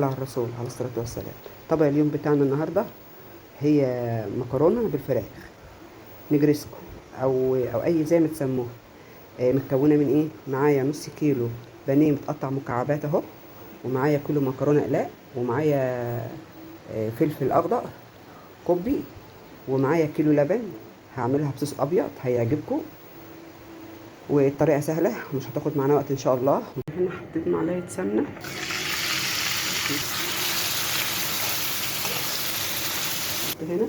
على الرسول عليه الصلاة والسلام. طبق اليوم بتاعنا النهاردة هي مكرونة بالفراخ نجرسكو أو أي زي ما تسموها. متكونة من إيه؟ معايا نص كيلو بانيه متقطع مكعبات أهو، ومعايا كيلو مكرونة أقلاء، ومعايا فلفل أخضر كوبي، ومعايا كيلو لبن هعملها بصوص أبيض هيعجبكم، والطريقة سهلة ومش هتاخد معانا وقت إن شاء الله. هنا حطيت معلقة سمنة، هنا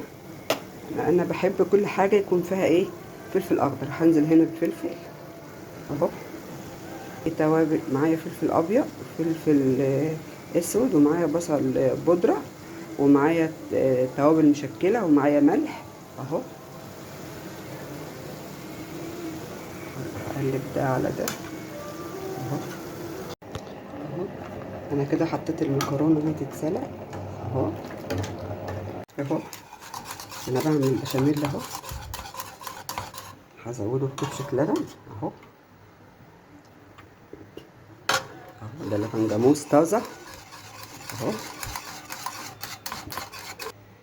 انا بحب كل حاجة يكون فيها ايه؟ فلفل اخضر. هنزل هنا بفلفل اهو، التوابل معايا فلفل ابيض وفلفل اسود، ومعايا بصل بودره، ومعايا توابل مشكلة، ومعايا ملح اهو. اقلب ده على ده اهو اهو. انا كده حطيت المكرونه وهي تتسلق اهو اهو. انا بعمل البشاميل اهو، هزوده بكبشة لبن اهو اهو، ده لبن جاموس طازة اهو،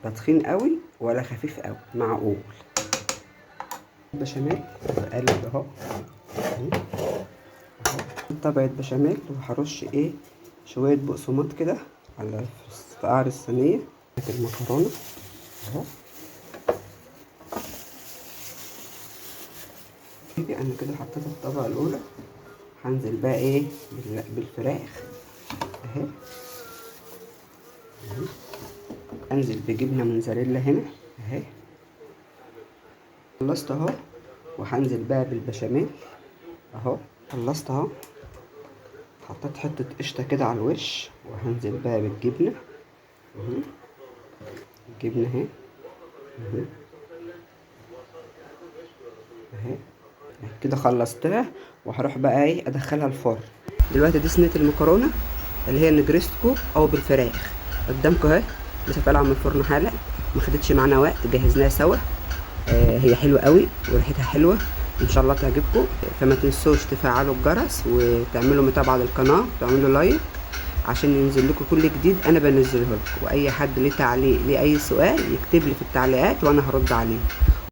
لا تخين قوي ولا خفيف قوي، معقول. بشاميل بقلب اهو اهو، طبقة بشاميل، وهرش ايه شوية بقسماط كده على في قعر الصينية المكرونة اهو. انا كده حطيت الطبقة الاولى، هنزل بقى ايه بالفراخ اهي، انزل بجبنة موتزاريلا هنا اهي. خلصت اهو، وهنزل بقى بالبشاميل اهو. خلصت اهو، حطيت حتة قشطة كده على الوش، وهنزل بقى بالجبنة اهو، الجبنة اهي اهي اهي كده. خلصتها، وهروح بقى ايه ادخلها الفرن دلوقتي. دي صينية المكرونة اللي هي نجرسكو او بالفراخ قدامكم اهي، لسه طالعة من الفرن حالا، ما خدتش معانا وقت، جهزناها سوا. هي حلوة قوي وريحتها حلوة، ان شاء الله تعجبكم. فما تنسوش تفعلوا الجرس وتعملوا متابعة للقناة وتعملوا لايك عشان ينزل لكم كل جديد انا بنزله لكم. واي حد ليه تعليق ليه اي سؤال يكتب لي في التعليقات وانا هرد عليه.